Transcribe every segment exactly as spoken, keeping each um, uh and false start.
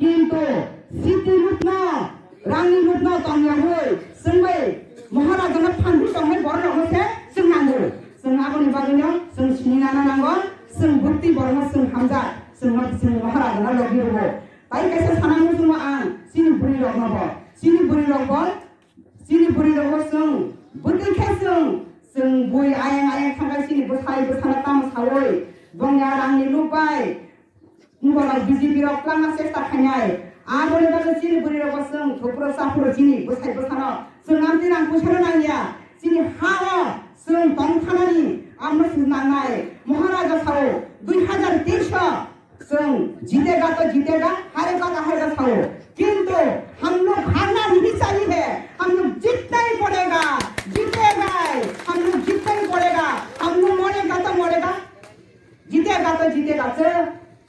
Kintu siti lutno, rangni lutno tongyawi, chwng bai Maharajano phandu tongnai bororokno se chwng nango. Chwng aboni bagwino chwng sini nana nango, chwng bwtwi borokno chwng hamjak, chwngno chwng Maharajano logi rwo. Tai kaisa sana muchungo ang chini bwrwirokno bo, chini bwrwirok bo, chini bwrwirok bo chwng bwtwi khe chwng, chwng bui ayang ayang thangkha chini bwsai bwsano tamo sawi, bongya rangni luk bai, Borok B J P rok kwlangma chesta khainai. Aboni bagwi chini bwrwi rogo chwng thopro chaphro chini bwsai bwsano chwng amtwi rang puisano nangya. Chini ha o chwng tong thanani amno se nangnai. Maharaja sao dui hazar teis o chwng jitega to jitega, harega to harega sao. Kintu hum log harna nahi chahiye hai, hum log jitna hi padega, jitega, hum log jitna hi padega, hum log morega to morega. Jitega to jitega se,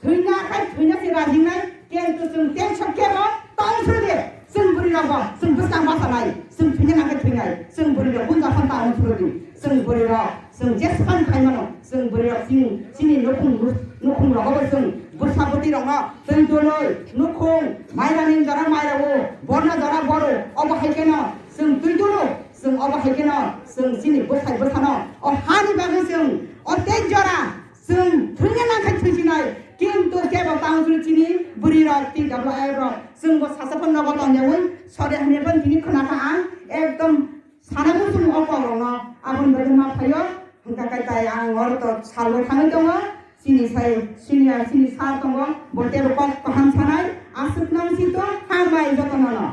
thwina khai thwina se rajinai, kintu chwng tei sokkhe bo tong sudi, chwng bwrwi rok bo, chwng bwskang basa nai, chwng thwina nang khai thwinai, chwng bwrwi rok bunda phanta ang sudi, chwng bwrwi rok, chwng jespan khai mano, chwng bwrwi rok chini, chini nukhung, nukhung rogo bo chwng bwsa bwtwi rokno twi dulwi, nukhung, mairani jora mairao, borna jora boro, obo hai kheno chwng twi dulu, chwng obo hai kheno chwng chini bwsai bwsano, o hani bagwi chwng o tei jora, Chwng thwina nang khai thwisinai, kintu kebo tamo chwng chini bwrwi rok T W F rok chwng bo sasa phano nogo tongyawi sori hamya phano tini khna kha ang ekdom sana muchung o kok rok no aboni bagwi ma phaio hwnkha khe tai ang oro to salbai thangwi tongo chini sai senior chini sir tongo bo tebo kok kaham sanai aswk nang si to hambai joto no no.